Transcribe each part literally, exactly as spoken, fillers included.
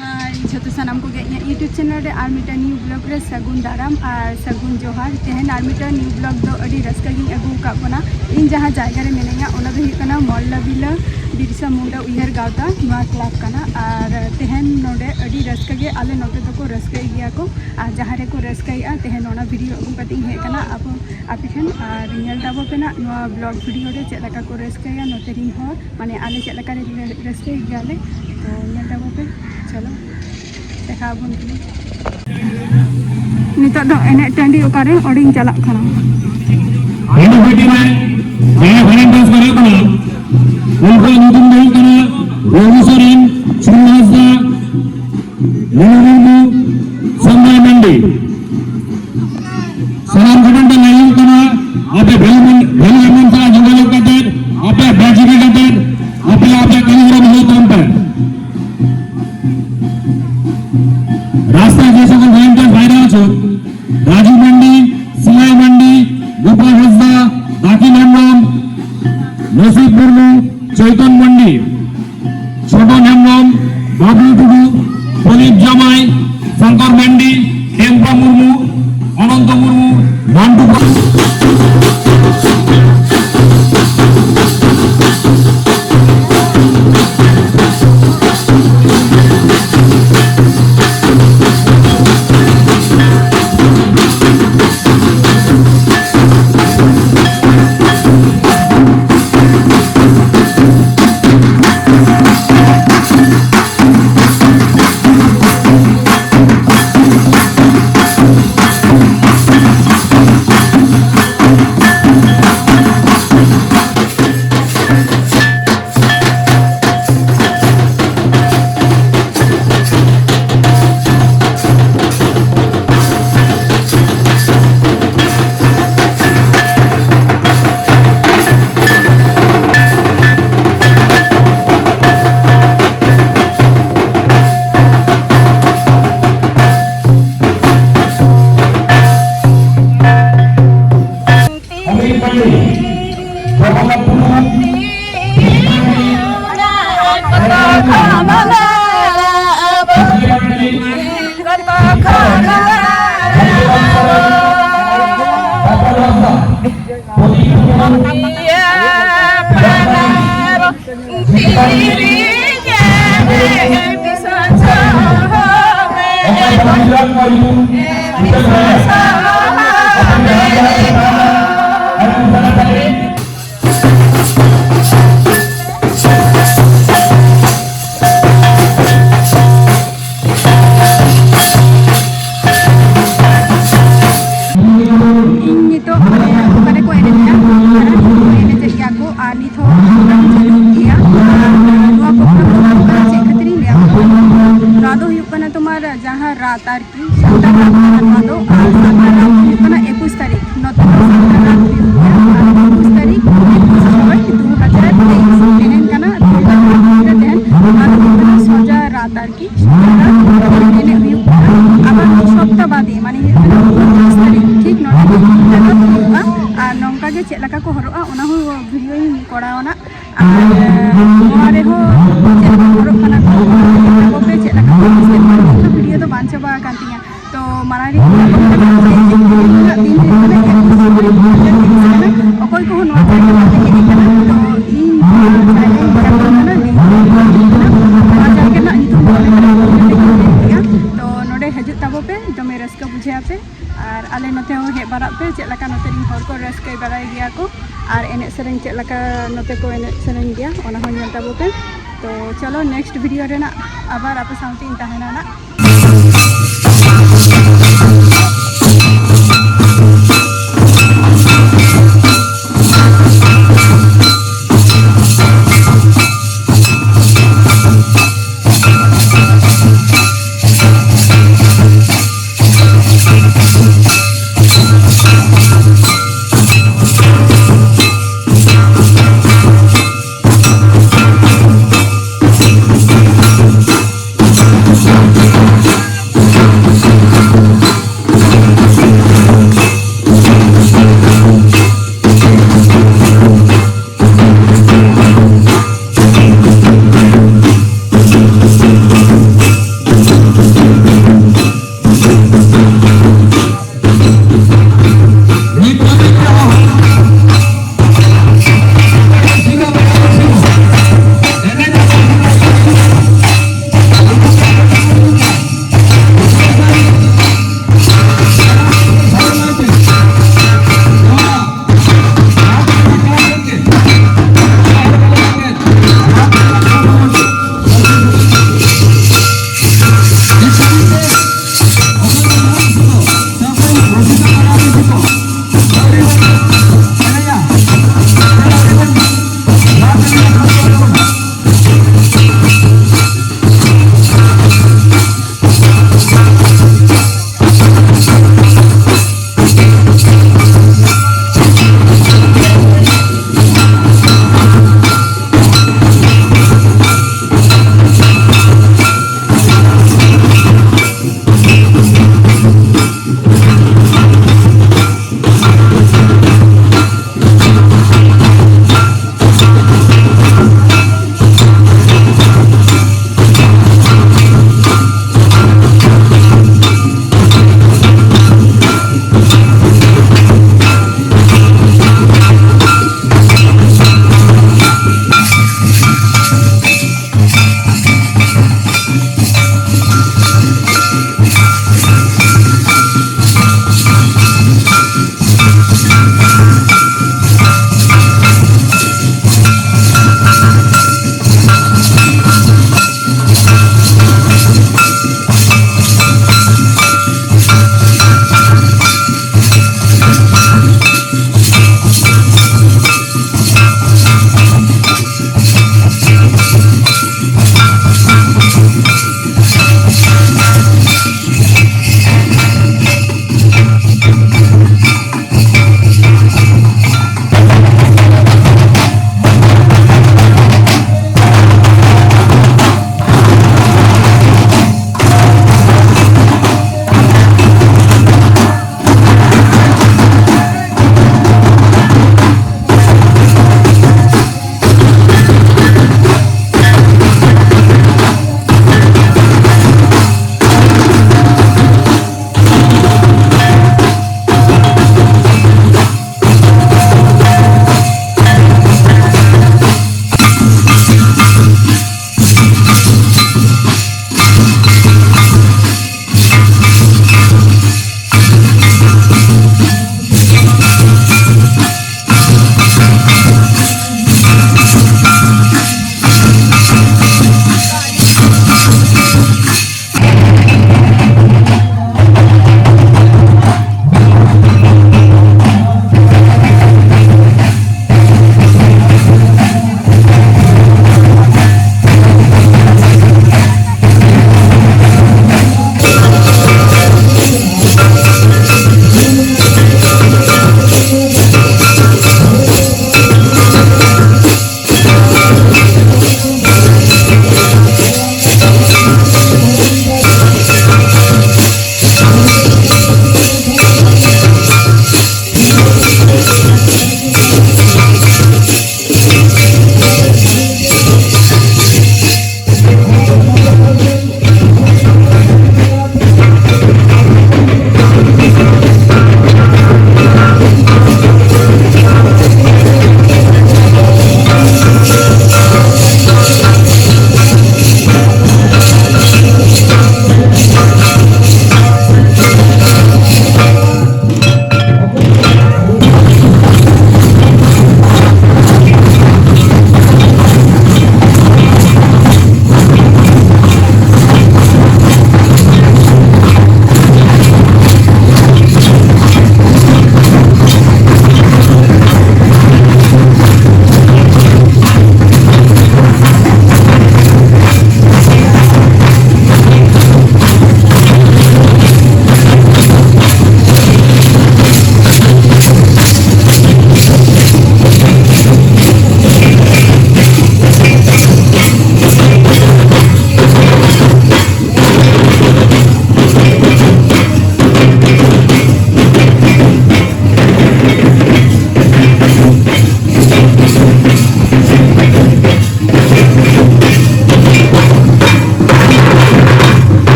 ᱦᱟᱭ ᱡᱷᱚᱛᱚ ᱥᱟᱱᱟᱢ ᱠᱚᱜᱮ ᱤᱧᱟᱹᱜ YouTube ᱪᱮᱱᱮᱞ ᱨᱮ ᱟᱨ ᱢᱤᱫᱴᱟᱝ ᱱᱤᱭᱩ ᱵᱞᱚᱜ ᱨᱮ ᱥᱟᱹᱜᱩᱱ ᱫᱟᱨᱟᱢ ᱟᱨ ᱥᱟᱹᱜᱩᱱ ᱡᱚᱦᱟᱨ᱾ ᱛᱮᱦᱮᱧ ᱟᱨ ᱢᱤᱫᱴᱟᱝ ᱱᱤᱭᱩ ᱵᱞᱚᱜ ᱫᱚ ᱟᱹᱰᱤ ᱨᱟᱹᱥᱠᱟᱹ ᱜᱤᱧ ᱟᱹᱜᱩ ᱟᱠᱟᱫ ᱵᱚᱱᱟ᱾ ᱤᱧ ᱡᱟᱦᱟᱸ ᱡᱟᱭᱜᱟ ᱨᱮ ᱢᱤᱱᱟᱹᱧᱟ ᱚᱱᱟ ᱫᱚ ᱦᱩᱭᱩᱜ ᱠᱟᱱᱟ ᱢᱚᱞᱞᱟᱵᱤᱞᱟ ᱵᱤᱨᱥᱟ ᱢᱩᱱᱰᱟ ᱩᱭᱦᱟᱹᱨ ᱜᱟᱶᱛᱟ ᱱᱚᱣᱟ ᱠᱞᱟᱵᱽ ᱠᱟᱱᱟ᱾ ᱟᱨ ᱛᱮᱦᱮᱧ ᱱᱚᱰᱮ ᱟᱹᱰᱤ ᱨᱟᱹᱥᱠᱟᱹ ᱜᱮ, ᱟᱞᱮ ᱱᱚᱛᱮ ᱫᱚᱠᱚ ᱨᱟᱹᱥᱠᱟᱹᱭ ᱜᱮᱭᱟ ᱠᱚ᱾ ᱟᱨ ᱡᱟᱦᱟᱸ ᱨᱮᱠᱚ ᱨᱟᱹᱥᱠᱟᱹᱭᱮᱫᱼᱟ ᱛᱮᱦᱮᱧ ᱚᱱᱟ ᱵᱷᱤᱰᱤᱭᱳ ᱟᱹᱜᱩ ᱠᱟᱛᱮ ᱤᱧ ᱦᱮᱡ ᱟᱠᱟᱱᱟ ᱟᱵᱚ ᱟᱯᱮ ᱴᱷᱮᱱ᱾ ᱟᱨ ᱧᱮᱞ ᱛᱟᱵᱚ ᱯᱮ ᱱᱟᱜ ᱱᱚᱣᱟ ᱵᱞᱚᱜ ᱵᱷᱤᱰᱤᱭᱳ ᱨᱮ ᱪᱮᱫ ᱞᱮᱠᱟ ᱠᱚ ᱨᱟᱹᱥᱠᱟᱹᱭᱟ ᱱᱚᱛᱮ ᱨᱤᱱ ᱦᱚᱲ, ᱢᱟᱱᱮ ᱟᱞᱮ ᱪᱮᱫ ᱞᱮᱠᱟ ᱨᱮ ᱨᱟᱹᱥᱠᱟᱹᱭ ᱜᱮᱭᱟᱞᱮ᱾ ᱛᱚ ᱧᱮᱞ ᱛᱟᱵᱚ ᱯᱮ, ᱪᱚᱞᱚ ᱫᱮᱠᱷᱟᱣ ᱟᱵᱚᱱ ᱠᱟᱱᱟ᱾ ᱱᱤᱛᱚᱜ ᱫᱚ ᱮᱱᱮᱡ ᱴᱟᱺᱰᱤ ᱚᱠᱟᱨᱮ, ᱚᱸᱰᱮᱧ ᱪᱟᱞᱟᱜ ᱠᱟᱱᱟ᱾ ᱦᱟᱸᱰᱤ ᱵᱷᱟᱹᱴᱤ ᱨᱮ ᱡᱟᱦᱟᱸᱭ ᱵᱷᱟᱞᱮᱱᱴᱟᱭᱤᱱᱥ ᱠᱚ ᱦᱩᱭᱩᱜ ᱠᱟᱱᱟ, ᱩᱱᱠᱩᱣᱟᱜ ᱧᱩᱛᱩᱢ ᱫᱚ ᱦᱩᱭᱩᱜ ᱠᱟᱱᱟ ᱨᱚᱜᱷᱩ ᱥᱚᱨᱮᱱ, ᱥᱩᱱᱤᱞ ᱦᱟᱸᱥᱫᱟ, ᱢᱤᱱᱩ ᱢᱩᱨᱢᱩ, ᱥᱚᱧᱡᱚᱭ ᱢᱟᱱᱰᱤ᱾ ᱥᱟᱱᱟᱢ ᱜᱷᱚᱴᱚᱱ ᱫᱚ ᱞᱟᱹᱭ ᱦᱩᱭᱩᱜ ᱠᱟᱱᱟ, ᱟᱯᱮ ᱵᱷᱮᱞᱩ ᱢᱚᱱ-, ᱵᱷᱮᱞᱩ ᱮᱢᱚᱱ ᱥᱟᱞᱟᱜ ᱡᱳᱜᱟᱡᱳᱜᱽ ᱠᱟᱛᱮ, ᱟᱯᱮᱭᱟᱜ ᱵᱮᱪ ᱤᱫᱤ ᱠᱟᱛᱮ, ᱟᱯᱮ, ᱟᱯᱮᱭᱟᱜ ᱠᱟᱹᱢᱤ ᱦᱚᱨᱟ ᱵᱷᱟᱹᱜᱤ ᱛᱟᱵᱚᱱ ᱯᱮ᱾ রাস্তায় যে সকল ভলেন্টিয়ার বাইরে আছো, রাজু মান্ডি, সিলাই মান্ডি, গোপাল হাঁসদা, দাকিল হেমব্রম, নসিব মুর্মু, চৈতন মান্ডি, ছোটন হেমব্রম, বাবলু টুডু, প্রদীপ জামাই, শঙ্কর মান্ডি, টেম্পা মুর্মু, অনন্ত মুর্মু, মন্টু প্র- ᱤᱧ ᱱᱤᱛᱚᱜ ᱢᱟᱱᱮ ᱚᱠᱟ ᱨᱮᱠᱚ ᱮᱱᱮᱡᱟ, ᱚᱱᱟ ᱠᱚ ᱮᱱᱮᱡᱮᱫ ᱜᱮᱭᱟ ᱠᱚ, ᱟᱨ ᱱᱤᱛ ᱦᱚᱸ ᱪᱟᱹᱞᱩᱜ ᱜᱮᱭᱟ᱾ ᱟᱨ ᱱᱚᱣᱟ program ᱫᱚ ᱦᱩᱭᱩᱜ ᱠᱟᱱᱟ, ᱪᱮᱫ ᱠᱷᱟᱹᱛᱤᱨ ᱤᱧ ᱞᱟᱹᱭᱟ, ᱱᱚᱣᱟ ᱫᱚ ᱦᱩᱭᱩᱜ ᱠᱟᱱᱟ ᱛᱳᱢᱟᱨ ᱡᱟᱦᱟᱸ ᱨᱟᱛ ᱟᱨᱠᱤ, ᱥᱟᱱᱛᱟᱲ ᱨᱟᱛ ᱠᱟᱱᱟ ᱱᱚᱣᱟ ᱫᱚ, ᱟᱨ ᱥᱟᱱᱛᱟᱲ ᱨᱟᱛ ᱦᱩᱭᱩᱜ ᱠᱟᱱᱟ ᱮᱠᱩᱥ ᱛᱟᱹᱨᱤᱠᱷ, ᱱᱚᱛᱮ ᱫᱚ ᱥᱟᱱᱛᱟᱲ ᱨᱟᱛ ᱦᱩᱭᱩᱜ ᱜᱮᱭᱟ, ᱟᱨ ᱮᱠᱩᱥ ᱛᱟᱹᱨᱤᱠᱷ ᱮᱠᱩᱥ ᱪᱷᱚᱭ ᱫᱩ ᱦᱟᱡᱟᱨ ᱛᱮᱭᱤᱥ ᱛᱮᱦᱮᱧ ᱠᱟᱱᱟ, ᱛᱮᱦᱮᱧ ᱟᱨ ᱦᱩᱭᱩᱜ ᱠᱟᱱᱟ ᱥᱚᱡᱟ ᱨᱟᱛ ᱟᱨᱠᱤ᱾ ᱮᱱᱮᱡ ᱦᱩᱭᱩᱜ ᱠᱟᱱᱟ᱾ ᱟᱵᱟᱨ ᱢᱤᱫ ᱥᱚᱯᱛᱟ ᱵᱟᱫᱮ, ᱢᱟᱱᱮ ᱦᱩᱭᱩᱜ ᱠᱟᱱᱟ ᱯᱚᱸᱪᱤᱥ ᱛᱟᱹᱨᱤᱠᱷ, ᱴᱷᱤᱠ ᱱᱚᱰᱮ ᱜᱮ ᱠᱷᱩᱱᱴᱟᱹᱣ ᱫᱚ ᱦᱩᱭᱩᱜᱼᱟ᱾ ᱟᱨ ᱱᱚᱝᱠᱟ ᱜᱮ ᱪᱮᱫ ᱞᱮᱠᱟ ᱠᱚ ᱦᱚᱨᱚᱜᱼᱟ, ᱚᱱᱟ ᱦᱚᱸ ᱵᱷᱤᱰᱤᱭᱳᱧ ᱠᱚᱨᱟᱣᱟ ᱱᱟᱜ᱾ ᱟᱨ ᱱᱚᱣᱟ ᱨᱮᱦᱚᱸ ᱪᱮᱫ ᱞᱮᱠᱟ ᱦᱚᱨᱚᱜ ᱠᱟᱱᱟ ᱠᱚ, ᱟᱠᱚ ᱯᱮ ᱪᱮᱫ ᱞᱮᱠᱟ ᱠᱚ ᱦᱚᱨᱚᱜ ᱠᱟᱱᱟ, ᱵᱷᱤᱰᱤᱭᱳ ᱫᱚ ᱵᱟᱝ ᱪᱟᱵᱟ ᱟᱠᱟᱱ ᱛᱤᱧᱟ᱾ ᱛᱚ ᱢᱟᱲᱟᱝ ᱨᱮ ᱤᱧ ᱧᱟᱯᱟᱢ ᱠᱟᱱᱟ ᱥᱮ ᱤᱧ ᱱᱩᱱᱟᱹᱜ ᱫᱤᱱ ᱦᱩᱭᱩᱜ ᱠᱟᱱᱟ, ᱮᱠᱩᱥ ᱥᱮᱨᱢᱟ ᱦᱩᱭᱩᱜ ᱠᱟᱱᱟ, ᱚᱠᱚᱭ ᱠᱚᱦᱚᱸ ᱱᱚᱣᱟ ᱡᱟᱭᱜᱟ ᱵᱟᱯᱮ ᱦᱮᱡ ᱟᱠᱟᱱᱟ, ᱛᱚ ᱤᱧ ᱱᱚᱣᱟ ᱡᱟᱭᱜᱟᱧ ᱧᱟᱯᱟᱢ ᱠᱟᱱᱟ, ᱱᱤᱭᱟᱹ ᱱᱚᱣᱟ ᱡᱟᱭᱜᱟ ᱨᱮᱱᱟᱜ ᱧᱩᱛᱩᱢ ᱫᱚ ᱦᱩᱭᱩᱜ ᱠᱟᱱᱟ, ᱛᱚ ᱱᱚᱰᱮ ᱦᱤᱡᱩᱜ ᱛᱟᱵᱚ ᱯᱮ, ᱫᱚᱢᱮ ᱨᱟᱹᱥᱠᱟᱹ ᱵᱩᱡᱷᱟᱹᱣ ᱟᱯᱮ᱾ ᱟᱨ ᱟᱞᱮ ᱱᱚᱛᱮ ᱦᱚᱸ ᱦᱮᱡ ᱵᱟᱲᱟᱜ ᱯᱮ, ᱪᱮᱫ ᱞᱮᱠᱟ ᱱᱚᱛᱮ ᱨᱤᱱ ᱦᱚᱲ ᱠᱚ ᱨᱟᱹᱥᱠᱟᱹ ᱵᱟᱲᱟᱭ ᱜᱮᱭᱟ ᱠᱚ, ᱟᱨ ᱮᱱᱮᱡ ᱥᱮᱨᱮᱧ ᱪᱮᱫ ᱞᱮᱠᱟ ᱱᱚᱛᱮ ᱠᱚ ᱮᱱᱮᱡ ᱥᱮᱨᱮᱧ ᱜᱮᱭᱟ, ᱚᱱᱟ ᱦᱚᱸ ᱧᱮᱞ ᱛᱟᱵᱚ ᱯᱮ᱾ ᱛᱚ ᱪᱚᱞᱚ, next video ᱨᱮᱱᱟᱜ ᱟᱵᱟᱨ ᱟᱯᱮ ᱥᱟᱶᱛᱮᱧ ᱛᱟᱦᱮᱱᱟ ᱱᱟᱜ᱾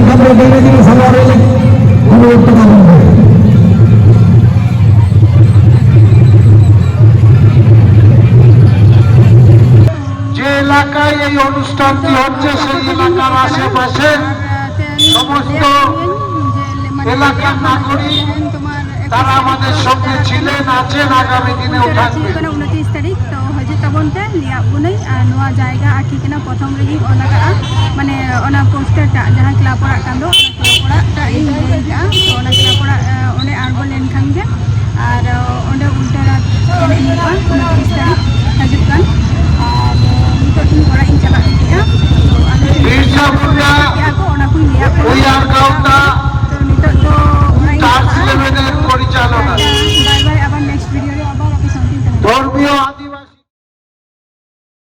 সামনে ডেকে দিলে সামনে আরো অনেক অনুরোধ করতে পারবেন। যে এলাকায় এই অনুষ্ঠানটি হচ্ছে, সেই এলাকার আশেপাশে সমস্ত এলাকার নাগরিক তারা আমাদের সঙ্গে ছিলেন, আছেন, আগামী দিনেও রাঁচি ᱦᱩᱭᱩᱜ থাকবেন। ᱠᱟᱱᱟ ᱩᱱᱛᱨᱤᱥ ᱛᱟᱹᱨᱤᱠᱷ, ᱛᱚ ᱦᱤᱡᱩᱜ ᱛᱟᱵᱚᱱ ᱯᱮ, ᱞᱟᱹᱭᱟᱫ ᱵᱚᱱᱟᱹᱧ᱾ ᱟᱨ ᱱᱚᱣᱟ ᱡᱟᱭᱜᱟ ᱟᱨ ᱴᱷᱤᱠᱟᱹᱱᱟ ᱯᱨᱚᱛᱷᱚᱢ ᱨᱮᱜᱮᱧ ᱚᱞ ᱟᱠᱟᱫᱼᱟ, ᱢᱟᱱᱮ ᱚᱱᱟ ᱯᱳᱥᱴᱟᱨ ᱴᱟᱜ ᱡᱟᱦᱟᱸ ᱠᱞᱟᱵᱽ ᱚᱲᱟᱜ ᱠᱟᱱ ᱫᱚ, ᱚᱱᱟ ᱠᱞᱟᱵᱽ ᱚᱲᱟᱜ ᱴᱟᱜ ᱤᱧ ᱞᱟᱹᱭ ᱠᱟᱜᱼᱟ᱾ ᱛᱚ ᱚᱱᱟ ᱠᱞᱟᱵᱽ ᱚᱲᱟᱜ, ᱮ, ᱚᱸᱰᱮ ᱟᱬᱜᱚ ᱞᱮᱱᱠᱷᱟᱱ ᱜᱮ, ᱟᱨ, ᱮ, ᱚᱸᱰᱮ ᱩᱞᱴᱟᱹ ᱨᱟᱛ ᱮᱱᱮᱡ ᱦᱩᱭᱩᱜᱼᱟ ᱩᱱᱛᱨᱤᱥ ᱛᱟᱹᱨᱤᱠᱷ ᱦᱤᱡᱩᱜ ᱠᱟᱱ᱾